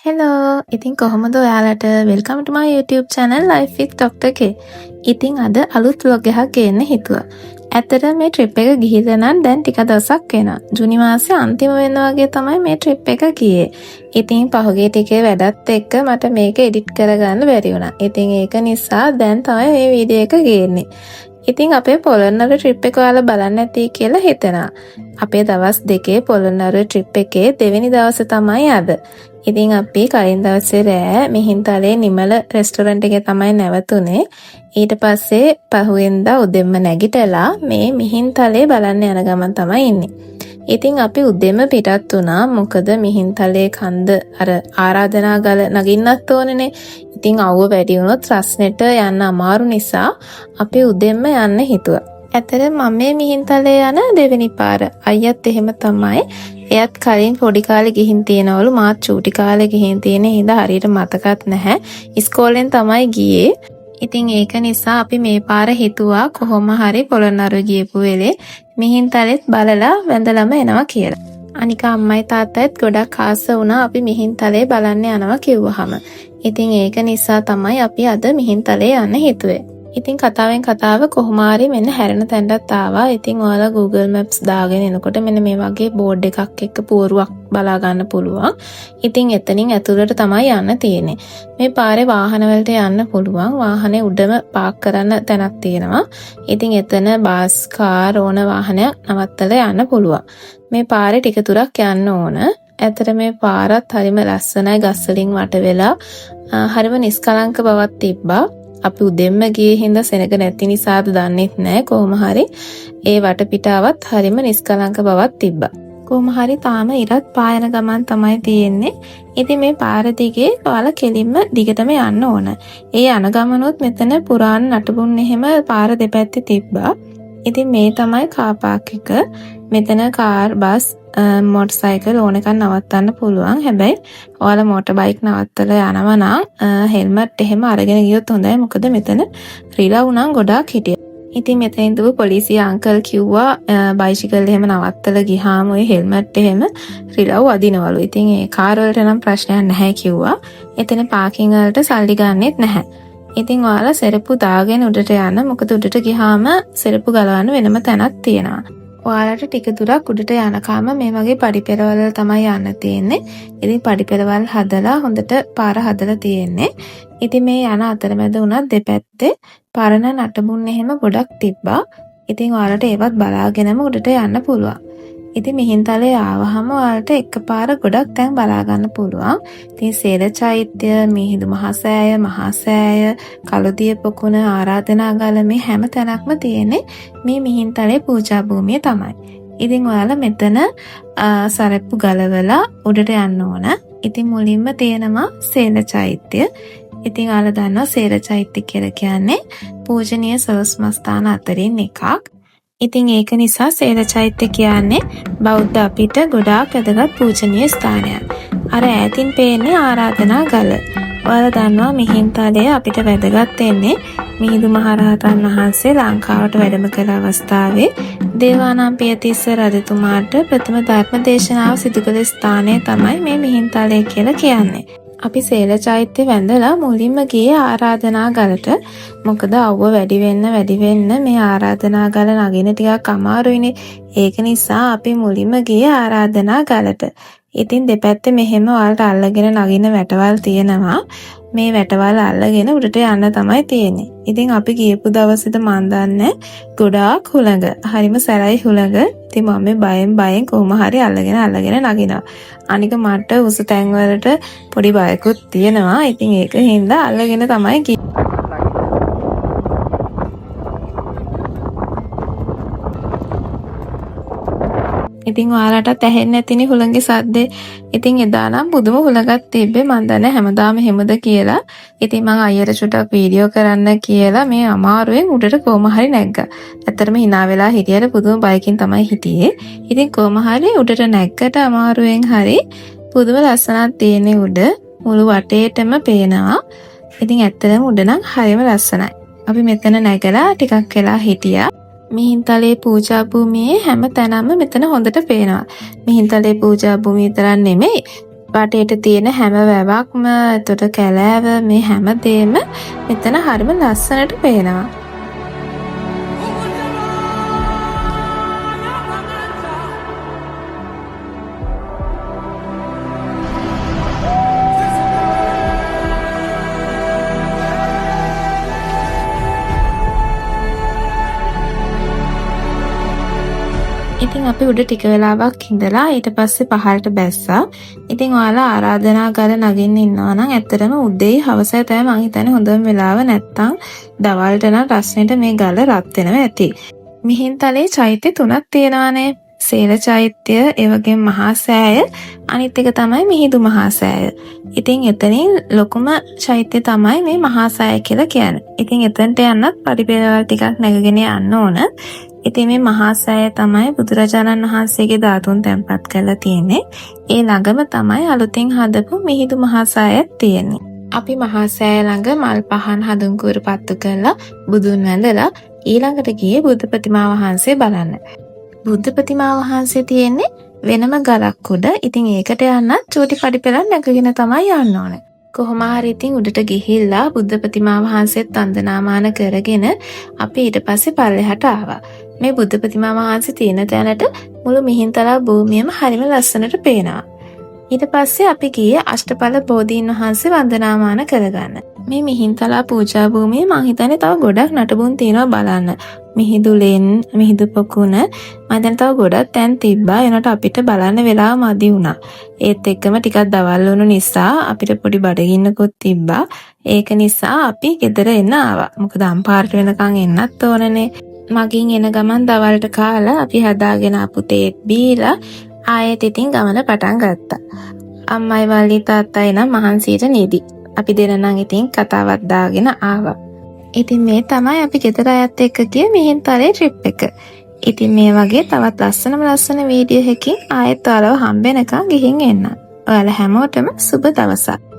Hello, ඉතින් කොහොමද ඔයාලට? Welcome to my YouTube channel Life with Dr. K. ඉතින් අද අලුත් vlog එකක් ගේන්න හිතුවා. ඇත්තටම මේ ට්‍රිප් එක ගිහිල්ලා නම් දැන් ටික දවසක් වෙනවා. ජූනි මාසේ අන්තිම වෙන වගේ තමයි මේ ට්‍රිප් එක ගියේ. ඉතින් පහුගිය ටිකේ වැඩත් එක්ක මට මේක එඩිට් කරගන්න බැරි වුණා. ඉතින් ඒක නිසා දැන් තමයි මේ වීඩියෝ එක ගේන්නේ. ඉතින් අපේ පොළොන්නරුව ට්‍රිප් එක ඔයාලා බලන්න ඇති කියලා හිතෙනවා. අපේ දවස් දෙකේ පොළොන්නරුව ට්‍රිප් එකේ දෙවෙනි දවස තමයි අද. ඉතින් අපි කලින් දවසේ රෑ මිහින්තලේ නිමල රෙස්ටෝරන්ට් එකේ තමයි නැවතුනේ. ඊට පස්සේ පහුවෙන්දා උදෙන්ම නැගිටලා මේ මිහින්තලේ බලන්න යන ගමන් තමයි ඉන්නේ. ඉතින් අපි උදෙන්ම පිටත් වුණා. මොකද මිහින්තලේ කන්ද අර ආරාධනා ගල නගින්නත් ඕනේනේ. ඉතින් අවුව වැඩි වුණොත් රස්නෙට යන්න අමාරු නිසා අපි උදෙන්ම යන්න හිතුවා. ඇත්තටම මම මේ මිහින්තලේ යන දෙවෙනි පාර. අයියත් එහෙම තමයි. එයත් කලින් පොඩි කාලේ ගිහින් තියෙනවලු. මාත් චූටි කාලේ ගිහින් තියෙන හින්දා හරියට මතකත් නැහැ. ඉස්කෝලෙන් තමයි ගියේ. ඉතින් ඒක නිසා අපි මේ පාර හිතුවා කොහොම හරි පොළොන්නරුව ගියපු වෙලේ මිහින්තලෙත් බලලා වැඳලම එනවා කියලා. අනික අම්මයි තාත්තයිත් ගොඩක් ආස වුණා අපි මිහින්තලේ බලන්න යනවා කිව්වහම. ඉතින් ඒක නිසා තමයි අපි අද මිහින්තලේ යන්න හිතුවේ. ඉතින් කතාවෙන් කතාව කොහොම හරි මෙන්න හැරෙන තැනටත් ආවා. ඉතින් ඔයාලා Google Maps දාගෙන එනකොට මෙන්න මේ වගේ බෝඩ් එකක් එක්ක පුවරුවක් බලා ගන්න පුළුවන්. ඉතින් එතනින් ඇතුළට තමයි යන්න තියෙන්නේ. මේ පාරේ වාහන වලට යන්න පුළුවන්. වාහනේ උඩම පාක් කරන්න තැනක් තියෙනවා. ඉතින් එතන බස්, කාර් ඕන වාහනයක් නවත්තලා යන්න පුළුවන්. මේ පාරේ ටික දුරක් යන්න ඕන. ඇත්තට මේ පාරත් හරිම ලස්සනයි, ගස් වලින් වට වෙලා හරිම නිස්කලංක බවක් තිබ්බා. අපි උදෙන්ම ගියේ හින්දා සෙනග නැති නිසාද දන්නෙත් නෑ. කොහොම හරි ඒ වටපිටාවත් හරිම නිස්කලංක බවක් තිබ්බා. කොහොම හරි තාම ඉරත් පායන ගමන් තමයි තියෙන්නේ. ඉතින් මේ පාර දිගේ ඔයාලා කෙලින්ම දිගටම යන්න ඕන. ඒ යන ගමනොත් මෙතන පුරාණ නටබුන් එහෙම පාර දෙපැත්තේ තිබ්බා. ඉතින් මේ තමයි කාර් පාක් එක. මෙතන කාර්, බස්, මෝටර් සයිකල් ඕන එකක් නවත්තන්න පුළුවන්. හැබැයි ඔයාලා මෝටර් බයික් නවත්තලා යනවා නම් හෙල්මට් එහෙම අරගෙන ගියොත් හොඳයි. මොකද මෙතන රිලව් නම් ගොඩාක් හිටියා. ඉතින් මෙතන ඉඳපු පොලිසිය අංකල් කිව්වා බයිසිකල් එහෙම නවත්තලා ගියාම ඔය හෙල්මට් එහෙම රිලව් අදිනවලු. ඉතින් ඒ කාර් වලට නම් ප්‍රශ්නයක් නැහැ කිව්වා. එතන පාකින් වලට සල්ලි ගන්නෙත් නැහැ. ඉතින් ඔයාලා සෙරප්පු දාගෙන උඩට යන්න. මොකද උඩට ගියාම සෙරප්පු ගලවන්න වෙනම තැනක් තියෙනවා. ඔයාලට ටික දුරක් උඩට යනකම මේ වගේ පඩි පෙරවල් වල තමයි යන්න තියෙන්නේ. ඉතින් පඩි පෙරවල් හදලා හොඳට පාර හදලා තියෙන්නේ. ඉතින් මේ යන අතරමැද වුණත් දෙපැත්තේ පරණ නටබුන් එහෙම ගොඩක් තිබ්බා. ඉතින් ඔයාලට ඒවත් බලාගෙනම උඩට යන්න පුළුවන්. ඉතින් මිහින්තලේ ආවහම ඔයාලට එකපාර ගොඩක් තැන් බලා ගන්න පුළුවන්. ඉතින් සේල චෛත්‍ය, මිහිඳු මහා සෑය, මහා සෑය, කළුදිය පොකුණ, ආරාධනා ගල මේ හැම තැනක්ම තියෙන්නේ මේ මිහින්තලේ පූජා භූමිය තමයි. ඉතින් ඔයාලා මෙතන සරප්පු ගලවලා උඩට යන්න ඕන. ඉතින් මුලින්ම තියෙනවා සේල චෛත්‍ය. ඉතින් ඔයාලා දන්නවා සේල චෛත්‍ය කියලා කියන්නේ පූජනීය සොළොස්මස්ථාන අතරින් එකක්. ඉතින් ඒක නිසා සේල චෛත්‍ය කියන්නේ බෞද්ධ අපිට ගොඩාක් වැදගත් පූජනීය ස්ථානයක්. අර ඈතින් පේන්නේ ආරාධනා ගල. ඔයාලා දන්නවා මිහින්තලය අපිට වැදගත් වෙන්නේ මිහිඳු මහරහතන් වහන්සේ ලංකාවට වැඩම කළ අවස්ථාවේ දේවානම්පියතිස්ස රජතුමාට ප්‍රථම ධර්ම දේශනාව සිදු කළ ස්ථානය තමයි මේ මිහින්තලය කියලා කියන්නේ. අපි සේල චෛත්‍ය වැඳලා මුලින්ම ගියේ ආරාධනා ගලට. මොකද අවුව වැඩි වෙන්න වැඩි වෙන්න මේ ආරාධනා ගල නගින ටිකක් අමාරුයිනේ. ඒක නිසා අපි මුලින්ම ගියේ ආරාධනා ගලට. ඉතින් දෙපැත්තේ මෙහෙම ඔයාලට අල්ලගෙන නගින වැටවල් තියෙනවා. මේ වැටවල් අල්ලගෙන උඩට යන්න තමයි තියෙන්නේ. ඉතින් අපි ගියපු දවසේද මන් දන්නේ ගොඩාක් හුළඟ. හරිම සැරයි හුළඟ. ඉතින් මම මේ බයෙන් බයෙන් කොහොම හරි අල්ලගෙන අල්ලගෙන නගිනවා. අනික මට උස තැන් වලට පොඩි බයකුත් තියෙනවා. ඉතින් ඒක හින්දා අල්ලගෙන තමයි ගියේ. ඉතින් ඔයාලටත් ඇහෙන්නේ නැතිනේ හුළඟේ සද්දේ. ඉතින් එදා නම් පුදුම හුළඟක් තිබ්බේ. මං දන්නේ හැමදාම එහෙමද කියලා. ඉතින් මං අයියට චුට්ටක් වීඩියෝ කරන්න කියලා මේ අමාරුවෙන් උඩට කොහොම හරි නැග්ගා. ඇත්තටම හිනා වෙලා හිටියට පුදුම බයකින් තමයි හිටියේ. ඉතින් කොහොම හරි උඩට නැග්ගට අමාරුවෙන් හරි පුදුම ලස්සනක් තියෙන්නේ උඩ. මුළු වටේටම පේනවා. ඉතින් ඇත්තටම උඩ නම් හරිම ලස්සනයි. අපි මෙතන නැගලා ටිකක් වෙලා හිටියා. මිහින්තලේ පූජා භූමියේ හැම තැනම මෙතන හොඳට පේනවා. මිහින්තලේ පූජා භූමිය විතරක් නෙමෙයි, වටේට තියෙන හැම වැවක්ම, එතකොට කැලෑව මේ හැම දෙයක්ම මෙතන හරිම ලස්සනට පේනවා. ඉතින් අපි උඩ ටික වෙලාවක් ඉඳලා ඊට පස්සේ පහළට බැස්සා. ඉතින් ඔයාලා ආරාධනා ගල නගින්න ඉන්නවා නම් ඇත්තටම උදේයි හවසයි තමයි මං හිතන්නේ හොඳම වෙලාව. නැත්තම් දවල්ට නම් රස්නෙට මේ ගල රත් වෙනවා ඇති. මිහින්තලේ චෛත්‍ය තුනක් තියෙනවානේ. සේල චෛත්‍ය, ඒ වගේම මහා සෑය, අනිත් එක තමයි මිහිඳු මහා සෑය. ඉතින් එතනින් ලොකුම චෛත්‍ය තමයි මේ මහා සෑය කියලා කියන්නේ. ඉතින් එතනට යන්නත් පඩිපෙළවල් ටිකක් නැගගෙන යන්න ඕන. ඉතින් මේ මහා සෑය තමයි බුදුරජාණන් වහන්සේගේ ධාතුන් තැන්පත් කරලා තියෙන්නේ. ඒ ළඟම තමයි අලුතින් හදපු මිහිඳු මහා සෑයත් තියෙන්නේ. අපි මහා සෑය ළඟ මල් පහන් හඳුන් කූරු පත්තු කරලා බුදුන් වැඳලා ඊළඟට ගියේ බුද්ධ ප්‍රතිමා වහන්සේ බලන්න. බුද්ධ ප්‍රතිමා වහන්සේ තියෙන්නේ වෙනම ගලක් උඩ. ඉතින් ඒකට යන්නත් චූටි පඩිපෙළක් නැගගෙන තමයි යන්න ඕනේ. කොහොම හරි ඉතින් උඩට ගිහිල්ලා බුද්ධ ප්‍රතිමා වහන්සේත් වන්දනාමාන කරගෙන අපි ඊට පස්සේ පල්ලෙහාට ආවා. මේ බුද්ධ ප්‍රතිමා වහන්සේ තියෙන තැනට මුළු මිහින්තලා භූමියම හරිම ලස්සනට පේනවා. ඊට පස්සේ අපි ගියේ අෂ්ටඵල බෝධීන් වහන්සේ වන්දනාමාන කරගන්න. මේ මිහින්තලා පූජා භූමියේ මං හිතන්නේ තව ගොඩක් නටබුන් තියෙනවා බලන්න. මිහිඳු ලෙන්, මිහිඳු පොකුණ, මං හිතන්නේ තව ගොඩක් තැන් තිබ්බා. එනකොට අපිට බලන්න වෙලාව මදි වුණා. ඒත් එක්කම ටිකක් දවල් වුණු නිසා අපිට පොඩි බඩගින්නකුත් තිබ්බා. ඒක නිසා අපි ගෙදර එන්න ආවා. මොකද අම්පාරට වෙනකන් එන්නත් ඕනනේ. මගින් එන ගමන් දවල්ට කාලා අපි හදාගෙන ආපු තේත් බීලා ආයෙත් ඉතින් ගමන පටන් ගත්තා. අම්මයි වල්ලි තාත්තයි නම් මහන්සියට නිදි. අපි දෙන්න නම් ඉතින් කතාවක් දාගෙන ආවා. ඉතින් මේ තමයි අපි ගෙදර අයත් එක්ක ගිය මිහින්තලේ ට්‍රිප් එක. ඉතින් මේ වගේ තවත් ලස්සනම ලස්සන වීඩියෝ එකකින් ආයෙත් ඔයාලව හම්බෙනකන් ගිහින් එන්න. ඔයාලා හැමෝටම සුබ දවසක්.